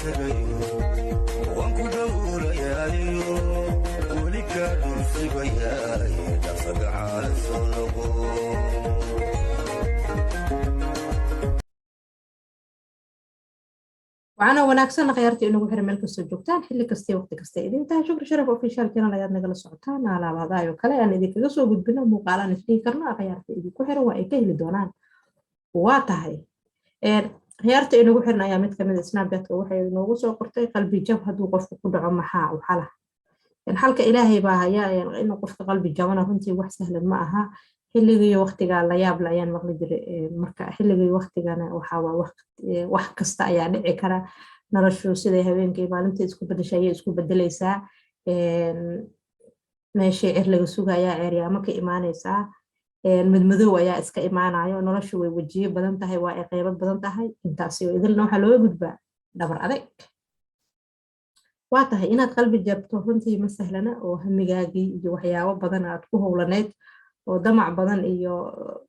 Tagayo waan ku dhowrayaayo, weli kaa dhulsugayaay, dhaqsagacaala soo noqo. Waxaana wanaagsan akhyaartii inagu xiran meel kastoo joogtaan, xilli kastay, waqti kasta idin tahay. Shukri Sharaf Official Channel ayaad nagala socotaan. Alaabadaayoo kale aan idinkaga soo gudbino muuqaalaan isdhihi karno akhyaarta idinku xiran waa ay ka heli doonaan. Waa tahay, akhyaarta inagu xiran ayaa mid kamid a Snapchatka waxay noogu soo qortay: "Qalbi jab hadduu qofku ku dhaco, maxaa u xala?" Xalka Ilaahay baa hayaa. Inuu qofka qalbi jabana runtii wax sahlan ma aha. Xilligiiyo waqtigaa la yaab la ayaan maqli jiray. Marka xilligii waqtigana waxaa wax kasta ayaa dhici kara. Noloshu siday habeenkii maalintii isku bedeshay ayay isku bedeleysaa. Meeshii cir laga sugayaa ceeryaamo ka imaaneysaa, madmadow ayaa iska imaanayo. Noloshu way wejiyo badan tahay, waa ay qeybo badan tahay. Intaasi oo idilna waxaa looga gudbaa dhabar adag. Waa tahay, inaad qalbi jabto runtii ma sahlana, oo hamigaagii iyo waxyaabo badan aad ku howlaneyd oo damac badan iyo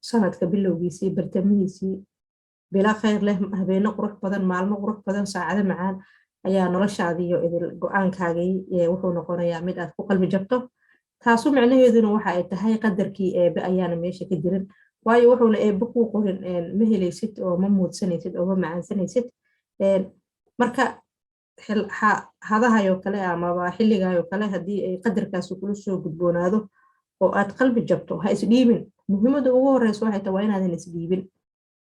sanadka bilowgiisii, bartamihiisii, bila khayr leh, habeeno qurux badan, maalmo qurux badan, saacado macaan ayaa noloshaadiiyo idil go-aankaagii wuxuu noqonayaa mid aad ku qalbi jabto. Taasu micnaheeduna waxa ay tahay qadarkii Eebe ayaana meesha ka jirin, waayo wuxuuna Eebe kuu qorin ma helaysid oo ma muudsanaysid oo ma macaansanaysid. Marka hadahayoo kale amaba xilligaayoo kale haddii ay qadarkaasi kula soo gudboonaado oo aad qalbi jabto, ha isdhiibin. Muhiimadda ugu horeysa waxay tahay waa inaadan isdhiibin.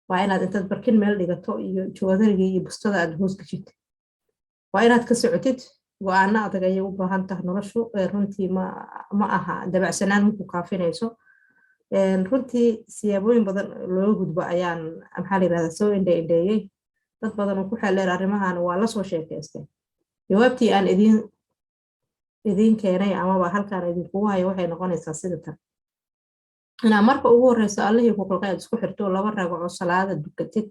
Waa inaad intaad barkin meel dhigato iyo joodarigii iyo bustada aad hoos geshid, waa inaad ka socotid. Go-aano adag ayay u baahan tahay noloshu. Runtii ma aha dabacsanaan maku kaafinayso. Runtii siyaabooyin badan looga gudbo ayaan, maxaa la yirahdaa, soo indhe indheeyey. Dad badan oo ku xeeldheer arrimahan waa lasoo sheekaystay. Jawaabtii aan idiin keenay amaba halkaan idinkugu hayo waxay noqonaysaa sida tan: inaa marka ugu horeyso Allihii ku qalqay aad isku xirto, laba ragco salaada dukatid,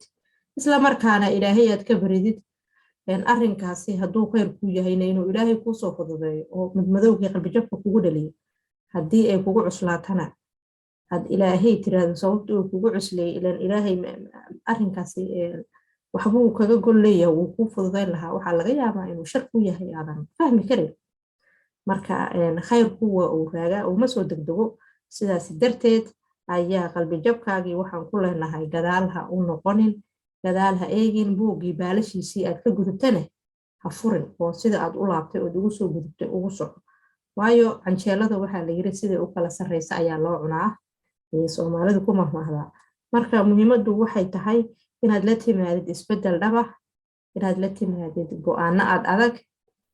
isla markaana Ilaahay aad ka baridid arrinkaasi hadduu khayr kuu yahayna inuu Ilaahay kuusoo fududeeyo oo madmadowgii qalbijabka kugu dhaliyo. Haddii ay kugu cuslaatana, had Ilaahay tiraahdo sababta uu kugu cusleeyay, ilan Ilaahay arrinkaasi waxbuu kaga gol leeyahay, wuu kuu fududeyn lahaa. Waxaa laga yaabaa inuu shar ku yahay aadan fahmi karin. Marka khayrku waa uu raagaa, uuma soo degdego. Sidaas darteed ayaa qalbijabkaagii waxaan ku leenahay gadaal ha u noqonin, gadaal ha eegin, buuggii baalashiisii aad ka gudubtane ha furin, oo sida aad u laabtay ood ugu soo gudubtay ugu soco. Waayo, canjeelada waxaa la yiri siday u kala sarreysa ayaa loo cunaa, Soomaalidu ku mahmaahdaa. Marka muhiimaddu waxay tahay inaad la timaadid isbeddel dhaba, inaad la timaadid go-aano aad adag,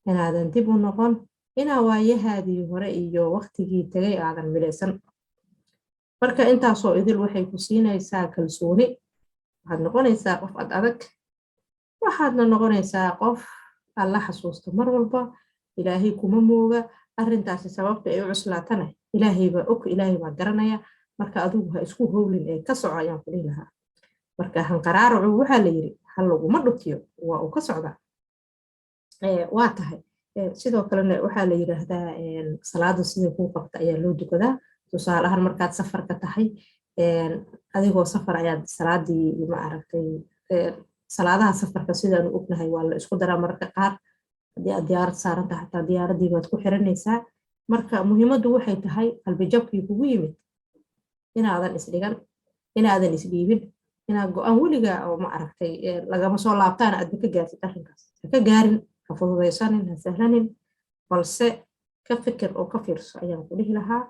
inaadan dib u noqon, inaa waayahaadii hore iyo waqtigii tagay aadan milaysan. Marka intaasoo idil waxay ku siinaysaa kalsooni. Waxaad noqonaysaa qof ad adag, waxaadna noqonaysaa qof Alla xasuusto mar walba. Ilaahay kuma mooga. Arrintaasi sababta ay u cuslaatana Ilaahay baa og, Ilaahay baa garanaya. Marka adigu ha isku howlin ee ka soco ayaan ku dhihi lahaa. Marka hanqaraaracu waxaa la yiri ha laguma dhutiyo, waa uu ka socdaa. Waa tahay, sidoo kalena waxaa la yiraahdaa salaada sidai kuu qabta ayaa loo dukadaa. Tusaale ahaan, markaad safarka tahay, adigoo safar ayaad salaadii, ma aragtay, salaadaha safarka sidaanu ognahay waa la isku daraa mararka qaar. Haddii aad diyaarad saaran tahay, xataa diyaaradii baad ku xiranaysaa. Marka muhiimaddu waxay tahay qalbijabkii kugu yimid inaadan isdhigan, inaadan isdhiibin, inaad go-aan weligaa oo, ma aragtay, lagama soo laabtaana aadba ka gaartid. Arrinkaas ha ka gaarin, ha fududaysanin, ha sahlanin, balse ka fikir oo ka fiirso ayaan ku dhihi lahaa.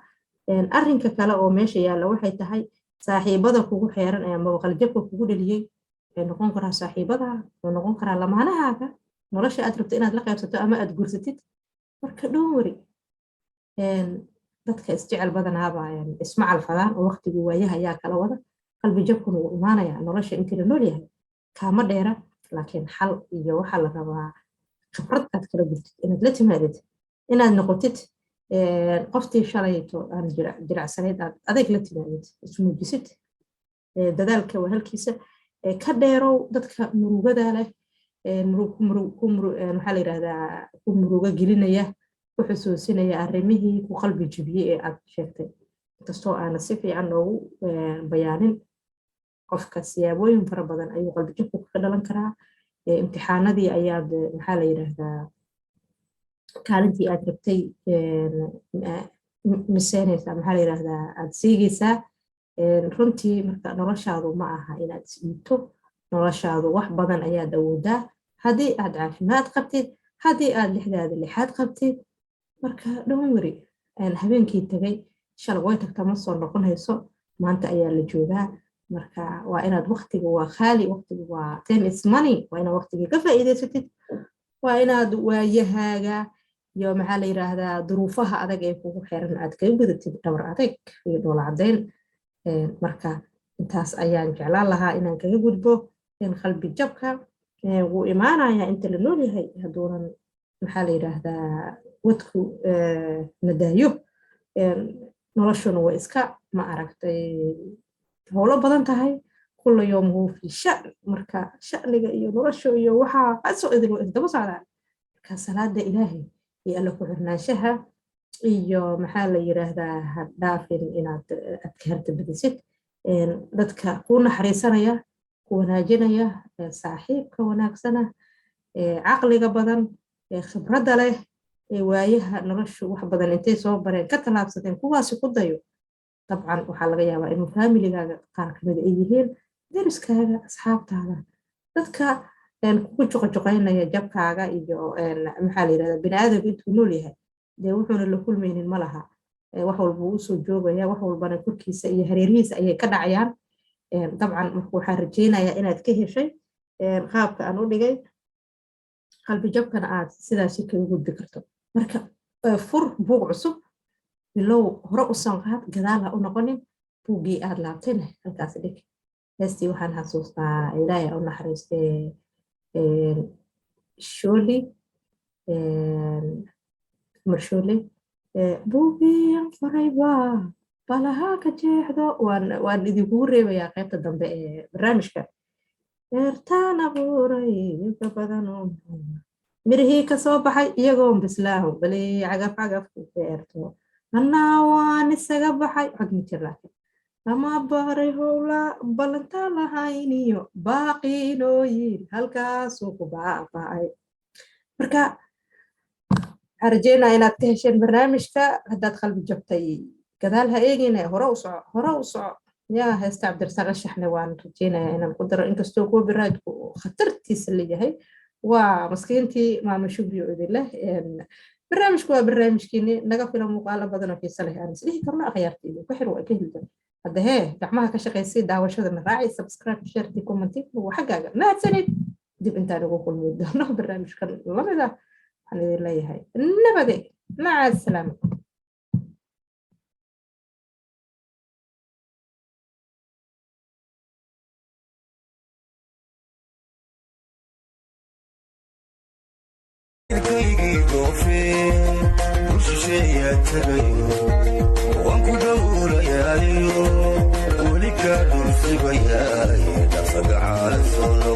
Arrinka kale oo meesha yaalla waxay tahay saaxiibada kugu xeeran ee amaba qaljabka kugu dhaliyey. Waxay noqon karaa saaxiibada, wuxuu noqon karaa lamaanahaaga nolosha aad rabto inaad la qaybsato ama aad guursatid. Marka don't worry. Dadka isjecel badanaaba isma calfadaan oo waqtigii waayaha ayaa kala wada. Qalbi jabkuna wuu imaanayaa nolosha intii la nool yahay, kaama dheera. Laakiin xal iyo waxaa la rabaa khibrad aad kala gurtid, inaad la timaadid, inaad noqotid qoftii shalayto aan jiracsanayd, aad adeeg la timaadid, ismuujisid. Dadaalka waa halkiisa. Ka dheerow dadka murugada leh, maxaa la yirahdaa, ku murugo gelinaya, ku xusuusinaya arrimihii ku qalbi jibiyey ee aad sheegtay. Inkastoo aana si fiican noogu bayaanin, qofka siyaabooyin fara badan ayuu qalbijabku kaga dhalan karaa. Imtixaanadii ayaad, maxaa la yidhaahdaa, kaalintii aad rabtay miseynaysaa, maxaa la yidhaahdaa, aad siigaysaa runtii. Marka noloshaadu ma aha inaad isdhiibto. Noloshaadu wax badan ayaad awoodaa haddii aad caafimaad qabtid, haddii aad lixdaada lixaad qabtid. Marka don't worry. Habeenkii tagay shalay way tagtaa, ma soo noqonayso. Maanta ayaa la joogaa. Marka waa inaad, waqtiga waa khaali, waqtiga waa time is money. Waa inaad waqtigii ka faa'iidaysatid. Waa inaad waayahaaga iyo, maxaa la yiraahdaa, duruufaha adag ee kugu xiran aad kaga gudatid dhabar adag iyo dhoola caddayn. Marka intaas ayaan jeclaan lahaa inaan kaga gudbo. Qalbi jabka wuu imaanayaa inta la nool yahay, hadduunan, maxaa la yiraahdaa, wadku nadaayo. Noloshuna way iska, ma aragtay, howlo badan tahay. كل يوم هو في شأن. Marka sha'niga iyo nolosha iyo waxaa asoo idin waa isdaba socdaan. Marka salaada Ilaahay iyo Alla ku xirnaanshaha iyo, maxaa la yiraahdaa, ha dhaafin inaad adkaarta badisid. Dadka kuu naxariisanaya, ku wanaajinaya, saaxiibka wanaagsana, caqliga badan, khibradda leh, waayaha noloshu wax badan intay soo bareen ka tallaabsadeen, kuwaasi ku dayo. Dabcan waxaa laga yaabaa inuu faamiligaaga qaar kamida ay yihiin, deriskaaga, asxaabtaada, dadka kugu juqajuqaynaya jabkaaga iyo, maxaa la yirahdaa, biniaadamku intuu nool yahay dee wuxuuna la kulmaynin ma laha. Wax walba wuu usoo joogaya, wax walbana korkiisa iyo hareerihiisa ayay ka dhacayaan dabcan. Marka waxaan rajeynayaa inaad ka heshay qaabka aan u dhigay, qalbi jabkana aad sidaasi kaga gudbi karto. Marka fur buug cusub, bilow, hore u sanqaad, gadaal ha u noqonin. Buuggii aad laabtayna halkaas dhig. Heestii waxaan xasuustaa, Ilaahay u naxariistee, Sholi, Cumar Sholi, "Buugiyan qorayba balaha ka jeexdo". Waan idinkugu reebayaa qaybta dambe ee barnaamijka. Beertaan abuuray inta badan, mirihii kasoo baxay iyagoon bislaaho, bali cagaf cagaf ku beerto, annaa waan isaga baxay. Cod ma jir, laakiin lama baray howla ballanta lahayniyo baaqiinooyin halkaasuu ku baaba'ay. Marka waxaan rajeynaya inaad ka hesheen barnaamijka. Haddaad qalbi jabtay, gadaal ha eegina, hore u soco, hore u soco. Yaa heesta Cabdirasaaq Ashaxne waan rajeynayaa inaan ku daro, inkastoo copyrightku khatartiisa leeyahay. Waa maskiintii Maama Shugri oo idin leh. Barnaamijku waa barnaamijkiini. Naga fila muuqaalo badan oo xiise leh aan isdhihi karno akhyaarta idinku xir waa ka heli doon. Hadda hee gacmaha ka shaqaysay, daawashadana raaci, subscribe, share, comment waa xaggaaga. Mahadsanid. Dib intaan ugu kulmi doono barnaamijkan lamid ah, waxaan idin leeyahay nabade, maca asalaama. Kaygii dhoofee dul shisheeyaa tagayo, waan ku dhowrayaayo, weli kaa dhul sugayaay. Dhaqsagacaala soo.